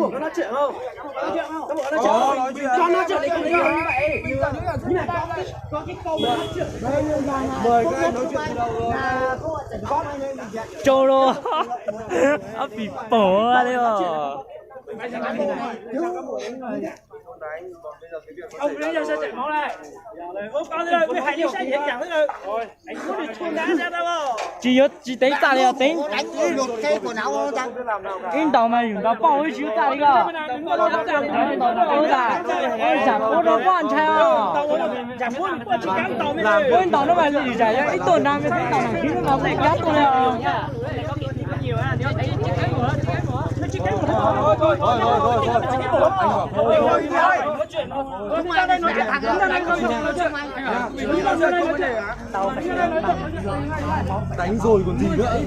Cán bộ có nói chuyện không? Cán bộ có nói chuyện không? Có nói chuyện thì không đi. Mời các anh nói chuyện từ đầu rồi. Trâu lô. Áp phỉ phổ ra đi rồi. Ông bây giờ sẽ chảy máu này. Ơ, con ơi, mày hãy đi xét dễ dàng thôi. Tsis yuav tsis teev txaj li os, teev. Ib ntaus mas yus ntaus pauj ib tsis yuav txaj li ko. Ua tas, ua zam ua rau poj ntshai os. Ua ib ntaus no mas lwm zam yog ib tuaj nrag me xwb, ntaus nram khib no mas yab tuaj li os. Đánh rồi còn gì nữa.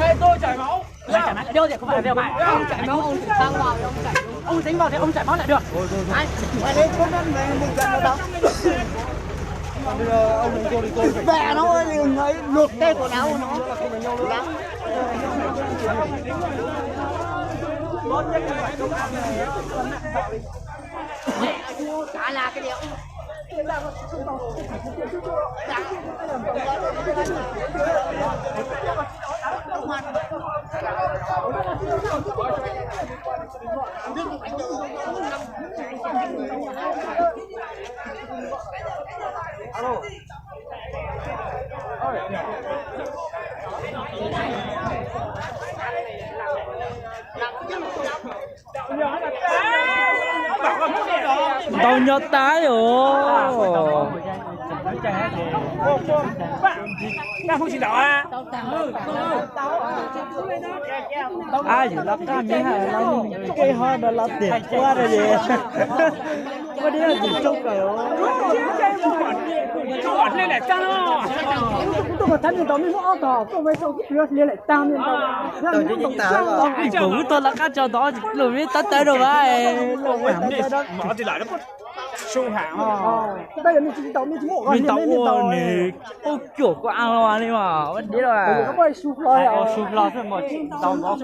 Ê, tôi chảy máu. Mày chảy máu, điêu gì không phải là việc mày. Ông chảy máu, ông chảy máu, ông chảy máu. Ông dính vào thì ông chảy máu lại được. Thôi, thôi, thôi. Đấy, ngoài đây có đất này, mình cần nó đóng. Bây giờ ông đóng tôi thì tôi phải. Bà nó ơi, nói luộc cái quần áo của nó. Cá là cái điều. Ntau Nyo tas os. Ab, yus laj qab me hab, laj qab me hab, laj tiag quaj rau yus. Ua dib yus tsaug kawg. Tuaj mas thab niag ntawd me muab ob tog tuaj mas tau lia laim tag niag ntawd. Kuv twb tau laj qab tso tod tsis lug me tab tawb rau mas. Me ntau ua nws pab cuam kuv a li mas ua dib los. Su hlo xwb mas tsis ntau ntau.